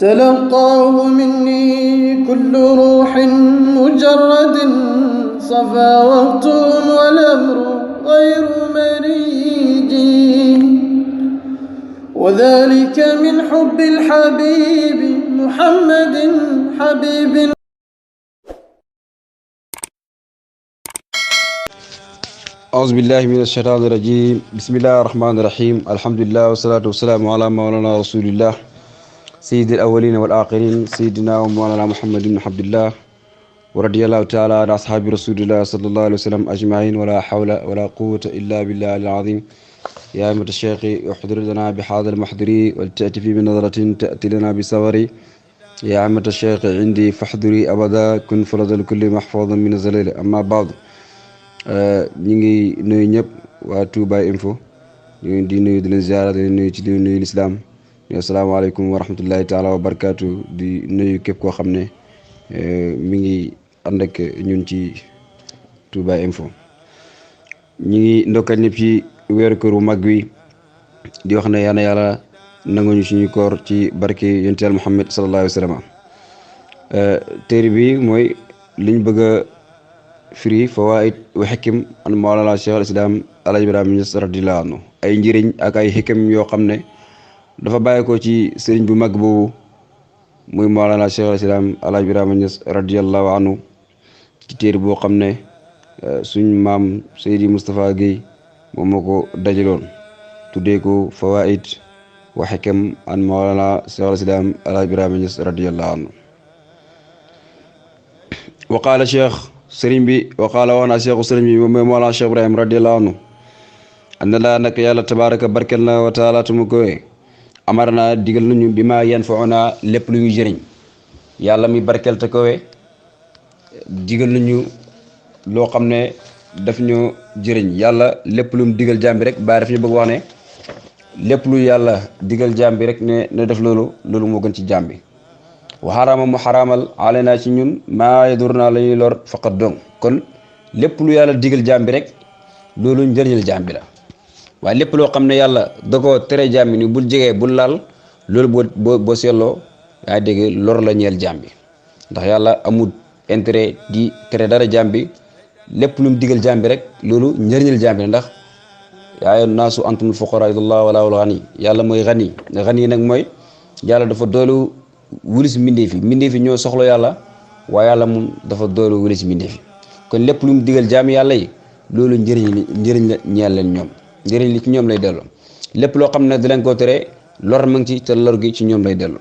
تلقاه مني كل روح مجرد صفا وقتهم والأمر غير مريج، وذلك من حب الحبيب محمد حبيب. أعوذ بالله من الشيطان الرجيم. بسم الله الرحمن الرحيم. الحمد لله والصلاة والسلام على مولانا رسول الله سيد الأولين والآخرين سيدنا ومولانا محمد بن عبد الله ورضي الله تعالى عن أصحاب رسول الله صلى الله عليه وسلم أجمعين ولا حول ولا قوة إلا بالله العظيم. يا أئمة الشيخ احضر لنا بهذا المحضر ولتأتي في بنظرة تأتي لنا بصبر. يا أئمة الشيخ عندي فاحضري أبدا كن فرد الكل محفوظا من الزلل. أما بعد ñi ngi nuyu ñëpp waa Touba Info ñu ngi di nuyu di leen ziara di leen nuyu ci di nuyu lislaam asalaamaaleykum wa rahmatullahi taala wa barakaatu. di nuyu képp koo xam ne mi ngi ànd ak ñun ci Touba Info. ñi ngi ndokkal ñëpp ci weeru koor bu mag wi di wax ne yàlla yàlla nanguñu suñu koor ci barke yonent Yàlla Muhammad sallallahu alayhi wa sallam. téere bi mooy liñ bëgg a firi fawaid wa xikam an mawlana cheikh al islam Alaaji Ibrahima Ñas radiyallahu anhu. ay njëriñ ak ay xikam yoo xam ne dafa bàyyi ko ci sëriñ bu mag boobu muy mawlana cheikh al islam Alaaji Ibrahima Ñas radiyallahu anhu ci téere boo xam ne suñ maam Seydi Moustapha Guèye moom moo ko dajaloon tuddee ko fawaid wa xikam an mawlana cheikh al islam Alaaji Ibrahima Ñas radiyallahu anhu. wa qaala cheikh sëriñ bi waqaala wax naa cheikhu sëriñ bi moom mooy Mawlana Cheikh Ibrahim radiyallahu anhu anna laa nag yàlla tabaraka barkel na wa taala tumu kowe amar naa digal nañu bi ma yanfa'una lépp lu ñu jëriñ. yàlla mi barkel te kowe digal nañu loo xam ne daf ñu jëriñ. yàlla lépp lu mu digal jaam bi rek bàyyi daf ñu bëgg wax ne lépp lu yàlla digal jaam bi rek ne def loolu moo gën ci jaam bi. wa xaraama mu xaraamal alena ci ñun maa yadur naa la ñuy lor faqat dong. kon lépp lu yàlla digal jaam bi rek loolu njëriñal jaam bi la, waaye lépp loo xam ne yàlla da ko tere jaam bi ni bul jegee bul laal loolu boo seetloo yaa dégg lor la ñeel jaam bi, ndax yàlla amul intérêt di tere dara jaam bi. lépp lu mu digal jaam bi rek loolu njëriñal jaam bi la, ndax yaa ayyuhan naasu antumul fuqaraa ilallah wallaahu al-ghani. yàlla mooy ghani nag mooy yàlla dafa doolu wulis mbindeef yi ñoo soxla yàlla, waaye yàlla moom dafa doolu wulis mbindeef yi. kon lépp lu mu digal jaami yàlla yi loolu njëriñ la ñeel leen ñoom, njëriñ li ci ñoom lay delloo. lépp loo xam ne da leen koo tere lor ma ngi ci te lor gi ci ñoom lay delloo.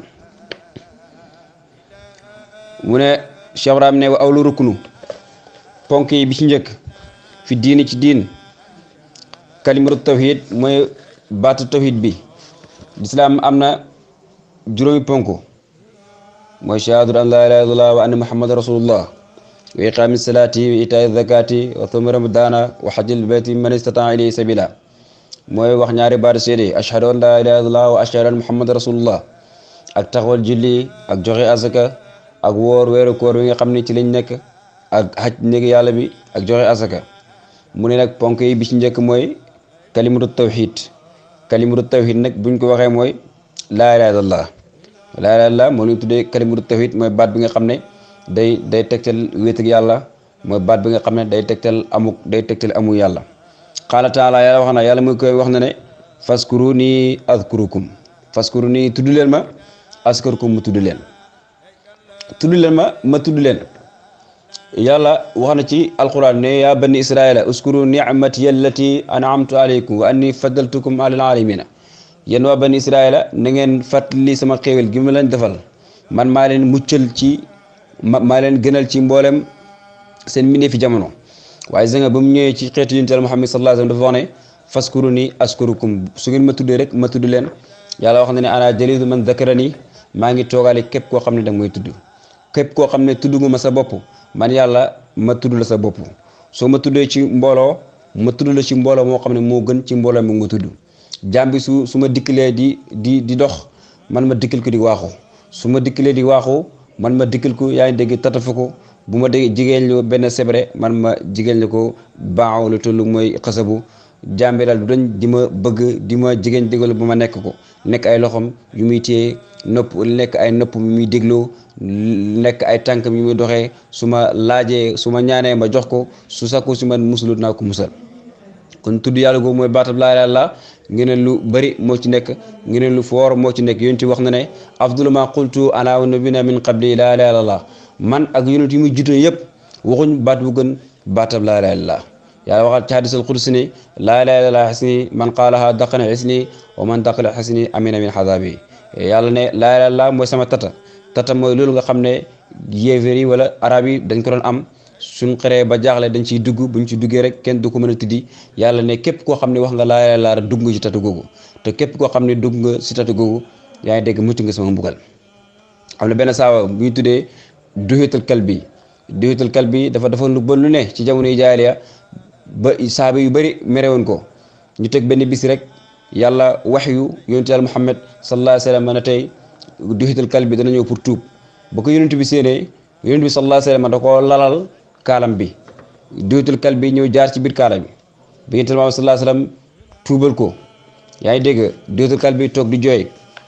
mu ne Cheikh Ibrahim ne wa awlu ruknu ponk yi bi ci njëkk fi diini ci diin kalimatu tawhid mooy baatu tawhid bi. lislaam am na juróomi ponk mooy shahadatu an laa ilaaha illallah wa anna muhammadan rasulullah wa iqaami salaati wa itaa'i zakati wa sawmi ramadana wa hajjil bayti man istataa ilayhi sabila. mooy wax ñaari baatu seede ashhadu an laa ilaaha illallah wa ashhadu anna muhammadan rasulullah, ak taxawal julli ak joxe asaka ak woor weeru koor wi nga xam ne ci lañ nekk ak haj néegi yàlla bi ak joxe asaka. mu ne nag ponk yi bi ci njëkk mooy kalimatu tawhid nag buñ ko waxee mooy laa ilaaha illallah. laa ilaaha illallah moo ñu tuddee kalimatu tawhid mooy baat bi nga xam ne day tegtal wéet ak yàlla, mooy baat bi nga xam ne day tegtal amu yàlla. qaala taala yàlla wax na yàlla muy koy wax na ne faskuruni azkurukum, faskuruni tudd leen ma askurukum mu tudd leen ma tudd leen. yàlla wax na ci alquran ne yaa bani israila uskuru ni'mati allati an'amtu alaykum wa anni faddaltukum alal alamina. yéen waa bani israila na ngeen fàttali sama xéewal gi ma leen defal, man maa leen muccal ci maa leen gënal ci mboolem seen mbindee fi jamono. waaye sa nga ba mu ñëwee ci xeetu yonent Yàlla Muhammad sallallahu alayhi wasallam dafa wax ne faskuruni askurukum, su ngeen ma tuddee rek ma tudd leen. yàlla wax na ne ana jalilu man zakarani, maa ngi toogaale képp koo xam ne danga may tudd. képp koo xam ne tudd nga ma sa bopp man yàlla ma tudd la sa bopp. soo ma tuddee ci mbooloo ma tudd la ci mbooloo moo xam ne moo gën ci mbooloo mi nga tudd. jaam bi su ma dikkalee di dox man ma dikkal ko di waaxu, su ma dikkalee di waaxu man ma dikkal ko yaa ngi dégg tatafu ko, bu ma dégg jigéen lu benn sebre man ma jigéen la ko baaxaw lu tollu mooy xasabu. jaam bi daal du dañ di ma bëgg di ma jigéen digal ba ma nekk ko nekk ay loxom yu muy téye nopp nekk ay nopp mi muy dégloo, nekk ay tànk mi muy doxee, su ma laajee su ma ñaanee ma jox ko, su sakku si man musalu naa ko musal. kon tudd yàlla googu mooy baatab laa ilaaha illallaah, ngeen lu bari moo ci nekk, ngeen lu foor moo ci nekk. yonent wax na ne afdalu ma qultu ana wa nabiyuna min qabli laa ilaaha illallaah, man ak yonent yi muy jiitu yëpp waxuñ baat bu gën baatab laa ilaaha illallaah. yàlla waxal ci hadiisul qudsi ne laa ilaaha illallaah xisni man qaalaha daqana xisni wa man daqala xisni amina min xadaabi. yàlla ne laa ilaaha illallaah mooy sama tata mooy loolu nga xam ne yéeféer yi wala arab yi dañ ko doon am, suñ xëree ba jaaxle dañ ciy dugg, buñ ci duggee rek kenn du ko mën a tuddi. yàlla ne képp koo xam ne wax nga laa ilaaha illallaah rek dugg nga ci tatu googu, te képp koo xam ne dugg nga ci tatu googu yaa ngi dégg mucc nga sama mbugal. am na benn saaba bu ñu tuddee Duhyatul Kalbi dafa lu bon lu ne ci jamono yi jaahiliya ba saaba yu bëri merewoon ko. ñu teg benn bis rek yàlla waxyu yonent yàlla Muhammad sallallahu alayhi wa sallam ne tey Duhyatul Kalbi dana ñëw pour tuub. ba ko yonent bi séenee, yonent bi sallallahu alayhi wa sallam da koo lalal kaalam bi, Duhyatul Kalbi ñëw jaar ci biir kaala bi yonent bi sallallahu alayhi wa sallam tuubal ko. yaa ngi dégg Duhyatul Kalbi toog di jooy,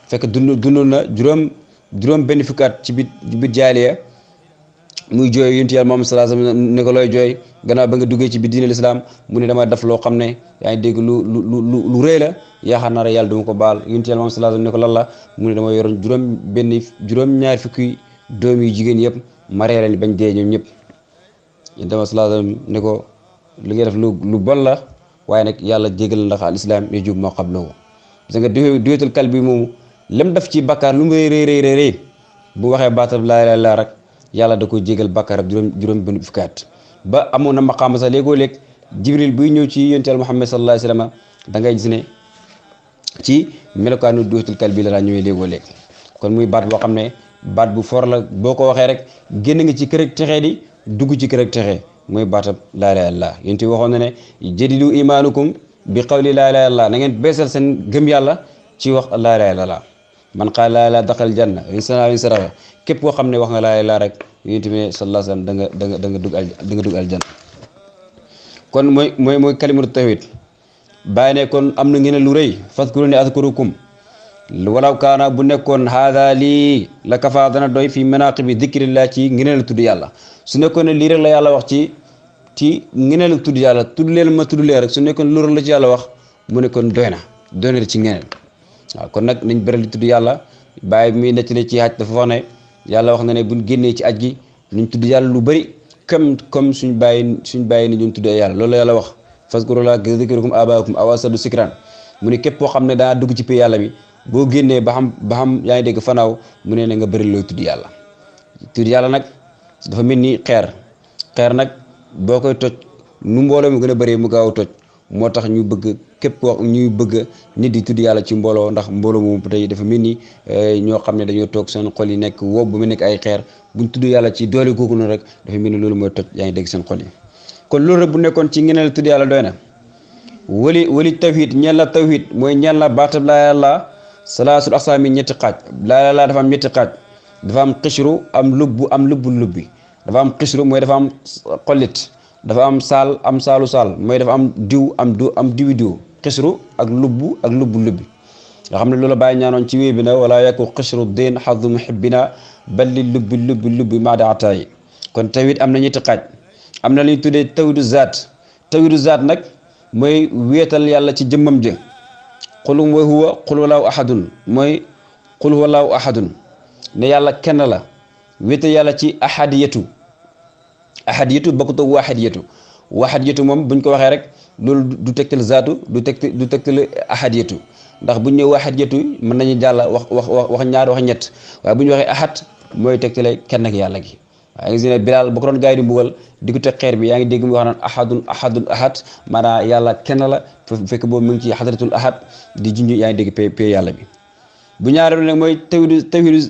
fekk dundoon na juróom benn fukki at ci biir jaahiliya muy jooy. yonent yàlla Muhammad sallallahu alayhi wa sallam ne ko looy jooy gannaaw ba nga duggee ci biir diine l'islam? mu ne dama def loo xam ne yaa ngi dégg lu rëy la, yaakaar naa ne yàlla duma ko baal. yonent yàlla Muhammad sallallahu alayhi wa sallam ne ko lan la? mu ne dama yoroon juróom-ñaar fukki doom yu jigéen yëpp ma reere bañ dee ñoom ñëpp. yonent yàlla sallallahu alayhi wa sallam ne ko li ngay def lu bon la, waaye nag yàlla jégal ndax al islam yajub ma qablahu. parce que Duhyatul Kalbi moomu lem def ci bakkaar lu mu rëy bu waxee baatab laa ilaaha illallaah rek yàlla da ko jégal bakkaar ab juróom benn fukki at. ba amoon na maqaama sax léegoo-léeg Jibril buy ñëw ci yonent yàlla Muhammad sallallahu alayhi wa sallam da ngay gis ne ci melokaanu Duhyatul Kalbi la daa ñëwee léegoo-léeg. kon muy baat boo xam ne baat bu for la, boo ko waxee rek génn nga ci kër ak texee di dugg ci kër ak texee, mooy baatab laa ilaaha illallaah. yonent waxoon na ne jadidu imaanukum bi qawli laa ilaaha illallaah, na ngeen beesal seen gëm yàlla ci wax laa ilaaha illallaah. man qaala laa ilaaha daxal janna in sarafa, képp koo xam ne wax nga laa ilaaha rek yonent bi sallallahu alayhi wa sallam da nga dugg aljanna. kon mooy kalimatu tawhid. bàyyi ne kon am na ngeen lu rëy, fazkuruni azkurukum walaw kaana bu nekkoon haada lii la kafaa dana doy fi manaqibi dikrillah ci ngeen tudd yàlla. su nekkoon ne lii rek la yàlla wax ci ngeen tudd yàlla, tudd leen ma tudd leen rek, su nekkoon loolu la ci yàlla wax mu ne kon doy na ci ngeen. waaw kon nag nañ bëri li tudd yàlla. bàyyi mi nettali ci haj dafa wax ne yàlla wax na ne buñ génnee ci aj gi nañ tudd yàlla lu bëri comme suñ bàyyi ni ñun tuddee yàlla. loolu la yàlla wax fazkurullaha ka zikrikum abaakum aw asadu sikran. mu ne képp koo xam ne daa dugg ci pay yàlla bi boo génnee ba xam yaa ngi dégg fanaaw mu ne nga bëri looy tudd yàlla. tudd yàlla nag dafa mel ni xeer nag boo koy toj nu mbooloo mu gën a bëree mu gaaw a toj. moo tax ñu bëgg ñuy bëgg nit di tudd yàlla ci mbooloo, ndax mbooloo moom tey dafa mel ni ñoo xam ne dañoo toog seen xol yi nekk wow bu mu nekk ay xeer. buñ tudd yàlla ci doole googu noonu rek dafa mel ni loolu mooy toj, yaa ngi dégg seen xol yi. kon loolu rek bu nekkoon ci ngeen tudd yàlla doy na. wali tawhid ñeel la tawhid mooy ñeel la baatab laa ilaaha illallaah salaasul aqsaami ñetti xaaj. laa ilaaha illallaah dafa am ñetti xaaj. dafa am xisru, am lubbi. dafa am xisru mooy dafa am xollit, dafa am saalu saal mooy dafa am diw am diwi xisru ak lubbu nga xam ne loolu bàyyi ñaanoon ci wéy bi na wala yakku xisru din xadu muhibbina bal li lubbi maada ataayi. kon tawhid am na ñetti xaaj. am na lu ñu tuddee tawhidu zaat nag mooy wéetal yàlla ci jëmmam jë. qul huwallaahu ahadun mooy qul huwallaahu ahadun ne yàlla kenn la. wéetal yàlla ci ahadiyatu bokkut ak waxadiyatu moom buñ ko waxee rek loolu du tegtal zaatu du tegtal ahadiyatu, ndax buñ ñëw waxadiyatu mën nañu jàll wax ñaar wax ñett, waaye bu ñu waxee ahad mooy tegtale kenn ak yàlla gi. waaye nga gis ne Bilaal ba ko doon gaa yi di mbugal di ko teg xeer bi, yaa ngi dégg mu wax naan ahad maanaam yàlla kenn la, fekk boobu mu ngi ci hadratul ahad di junj, yaa ngi dégg pay yàlla bi. bu ñaareelu nag mooy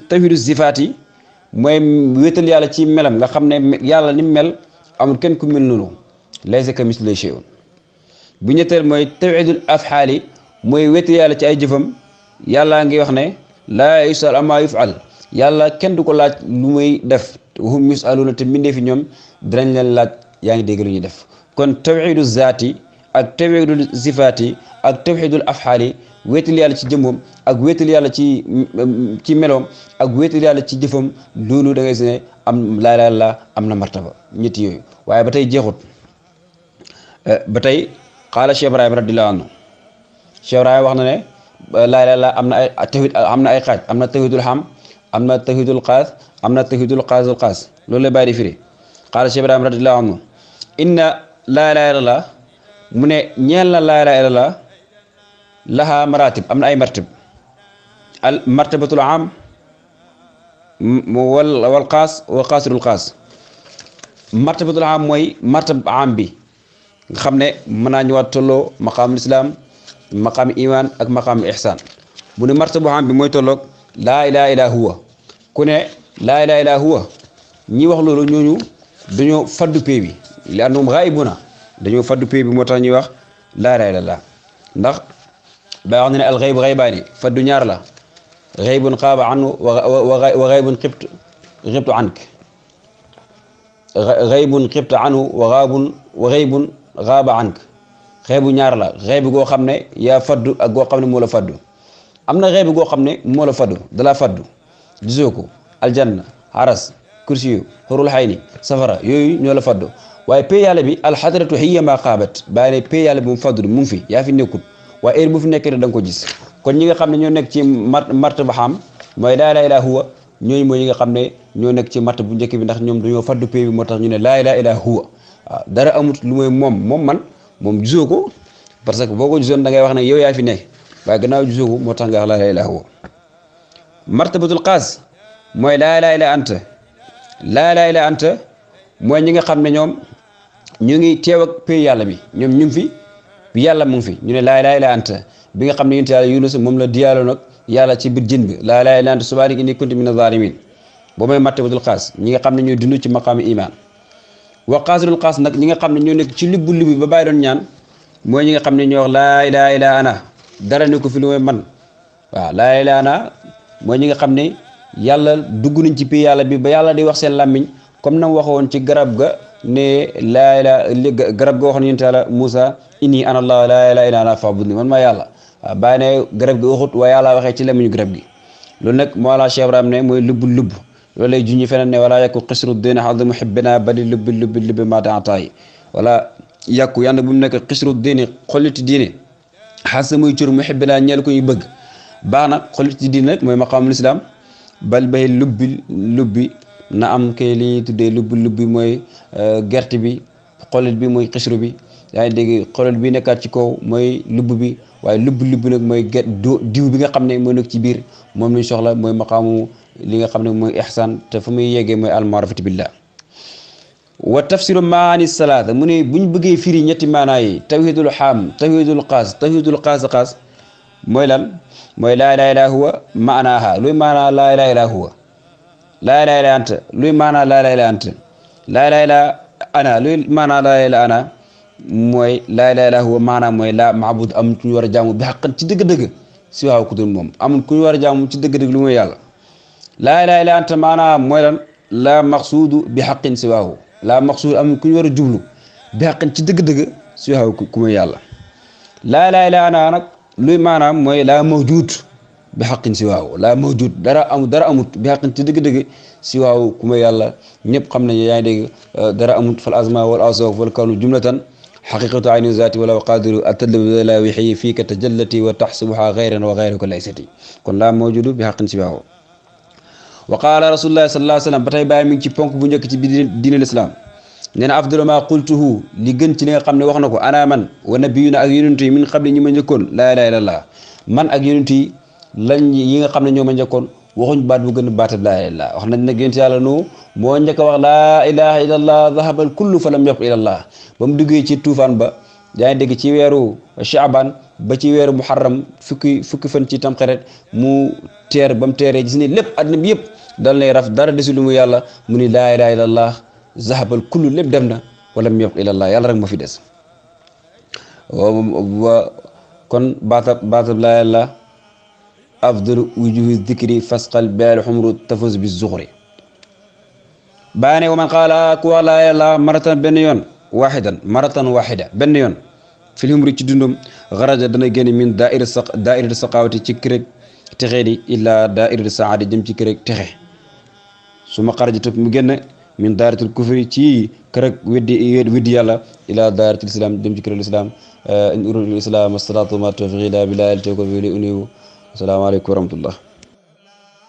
tawhidu sifaat yi mooy wéetal yàlla ci melam, nga xam ne yàlla ni mel amul kenn ku mel noonu, laysa kamislihi shay'un. bu ñetteel mooy tawhidul af'aali mooy wéetal yàlla ci ay jëfam. yàlla ngi wax ne laa yus'al ammaa yuf'al, yàlla kenn du ko laaj lu muy def, hum yus'aluuna te mbindee fi ñoom dinañ leen laaj, yaa ngi dégg lu ñuy def. kon tawhidu zaati ak tawhidu sifaati ak tawhidul af'aali wéetal yàlla ci jëmmoom ak wéetal yàlla ci meloom ak wéetal yàlla ci jëfam loolu da ngay gis ne am laa ilaaha illallaah am na martaba ñetti yooyu waaye ba tey jeexut ba tey qaala Cheikh Ibrahima radiyallaahu anhu Cheikh Ibrahima wax na ne laa ilaaha illallaah am na ay tawhid am na ay xaaj am na tawhidul xam am na tawhidul xaas am na tawhidul xaasul xaas loolu la bàyyi di firi qaala Cheikh Ibrahima radiyallaahu anhu inna laa ilaaha illallaah mu ne ñeel na laa ilaaha illallaah laha maratib am na ay martib al martabatul am wal xaas wa xaasirul xaas martabatul am mooy martab am bi nga xam ne mën naa ñëwaat tolloo maqaamul islaam maqaam iman ak maqaam ihsaan bu ne martabu am bi mooy tolloog laa ilaaha illaa huwa ku ne laa ilaaha illaa huwa ñi wax loolu ñooñu dañoo faddu pay bi li annahum ghaa'ibuna dañoo faddu pay bi moo tax ñuy wax laa ilaaha illallaah ndax ba wax na ne al ghaybu ghaybaani faddu ñaar la ghaybun qaaba anhu wa ghaybun xibtu ank ghaybun xibtu anhu wa ghaybun gaaba ank xeebu ñaar la xeebu goo xam ne yaa faddu ak goo xam ne moo la faddu am na xeebu goo xam ne moo la faddu dalaa faddu gisoo ko aljanna haras kursiyu xurul xayni safara yooyu ñoo la faddu waaye pay yàlla bi alxadratu hiya ma xaabat bàyyi ne pay yàlla bi mu faddu mu ngi fi yaa fi nekkul waaye heure bu fi nekkee da nga ko gis kon ñi nga xam ne ñoo nekk ci martaba xam mooy laa ilaaha illaa huwa ñooñu mooy ñi nga xam ne ñoo nekk ci martaba bu njëkk bi ndax ñoom dañoo faddu pay bi moo tax ñu ne laa ilaaha illaa huwa waaw dara amut lu mooy moom gisoo ko parce que boo ko gisoon da ngay wax ne yow yaa fi nekk waaye gannaaw gisoo ko moo tax nga wax laa ilaaha illaa huwa martabatul xaas mooy laa ilaaha illaa anta laa ilaaha illaa anta mooy ñi nga xam ne ñoom ñu ngi teew ak pay yàlla bi ñoom ñu ngi fi bi yàlla mu ngi fi ñu ne laa ilaaha illaa anta bi nga xam ne yonent yàlla Yunus moom la diyaalo nag yàlla ci biir jën bi laa ilaaha illaa anta subhaanaka innii kuntu mina zaalimiin boo mooy martabatul xaas ñi nga xam ne ñooy dund ci maqaamu iman wa xaasirul xaas nag ñi nga xam ne ñoo nekk ci libbu libbu ba bàyyi doon ñaan mooy ñi nga xam ne ñoo wax laa ilaaha illaa ana dara ne ko fi lu mooy man waaw laa ilaaha illaa ana mooy ñi nga xam ne yàlla dugg nañ ci pay yàlla bi ba yàlla di wax seen làmmiñ comme na mu waxoon ci garab ga ne laa ilaaha garab ga waxoon yonent yàlla Muusa inni ana allah laa ilaaha illaa ana fa'budni man maa yàlla waaw bàyyi ne garab gi waxut waaye yàlla waxee ci làmmiñu garab gi loolu nag moo la Cheikh Ibrahima ne mooy lubb lubb loolu lay junñi feneen ne wala yàkku xisru diine xalda muhibbina bali lubbi maataatayi wala yàkku yàlla bu mu nekk xisru diine xolliti diine xasa muy cur muhibbina ñeel ko ñu bëgg baax na xolliti diine nag mooy maqaamul islam bal bay lubbi na am kay li ñuy tuddee lubbi mooy gerte bi xollit bi mooy xisru bi yaa ngi dégg xollit bi nekkaat ci kaw mooy lubb bi waaye lubbi nag mooy diw bi nga xam ne mooy nekk ci biir moom lañ soxla mooy maqaamu li nga xam ne mooy ihsaan te fa muy yeggee mooy almaarifatu billah wa tafsiru maani salaata mu ne bu ñu bëggee firi ñetti maanaa yi tawhidul xaam tawhidul xaas mooy lan mooy laa ilaaha illaa huwa maanaaha luy maanaa laa ilaaha illaa huwa laa ilaaha illaa anta luy maanaa laa ilaaha illaa anta laa ilaaha illaa ana luy maanaa laa ilaaha illaa ana mooy laa ilaaha illaa huwa maanaa mooy laa maabud amul ku ñu war a jaamu bi xaqan ci dëgg-dëgg si waaw ku dul moom amul ku ñu war a jaamu ci dëgg-dëgg lu mooy yàlla laa ilaaha illaa anta maanaa mooy lan laa maqsuudu bi xaqin si waaw laa maqsuud amul ku ñu war a jublu bi xaqin ci dëgg-dëgg si waaw ku mooy yàlla laa ilaaha illaa ana nag luy maanaam mooy laa mawjuud bi xaqin si waaw laa mawjuud dara amut bi xaqin ci dëgg-dëgg si waaw ku mooy yàlla ñëpp xam nañ yaa ngi dégg dara amut fal azma wal awsaf wal kawnu jumlatan xaqiqatu ayni zaati wala qadiru atadlu la wixi fii ka tajallati wa taxsibuha gayran wa gayruka laysati kon laa mawjuudu bi xaqin si waaw wa qaala rasulullahi sallallahu alayhi wa sallam ba tey bàyyi mi ngi ci ponk bu njëkk ci biir diinul islam nee na afdalu ma qultuhu li gën ci li nga xam ne wax na ko ana man wa nabiyuna ak yonent yi min qabli ñi ma njëkkoon laa ilaaha illallah man ak yonent yi lañ yi nga xam ne ñoo ma njëkkoon waxuñ baat bu gën a baatab laa ilaaha illallah wax nañ nag yonent yàlla nu moo njëkk a wax laa ilaaha illallah zahabal kullu fa lam yabqa illallah ba mu duggee ci tuufaan ba yaa ngi dégg ci weeru Shaaban ba ci weeru Muharram fukki fan ci Tamxarit mu teer ba mu teeree gis ne lépp àddina bi yëpp dal nay raf dara desul lu mu yàlla mu ni laa ilaaha illallah zahabal kullu lépp dem na wala mu yabqa illallah yàlla rek ma fi des kon baatab laa ilaaha afdalu wujuhi dikri fasqal bial xumru tafuz bi zuxri baane wa man qaala ku wax laa ilaaha illallah maratan benn yoon maratan waxida benn yoon fil humri ci dundum xaraja dana génn min daairati saqaawati ci kërëg texe di illa daairati saadi jëm ci kërëg texe su ma xaraja topp mu génn min daaratul kufri ci kërëg weddi yàlla ila daaratul islam jëm ci kërëg islam in uridu al islam astata'tu ma tawfiqi illa billah tawakkaltu alayhi. Assalaamu aleykum wa rahmatullah.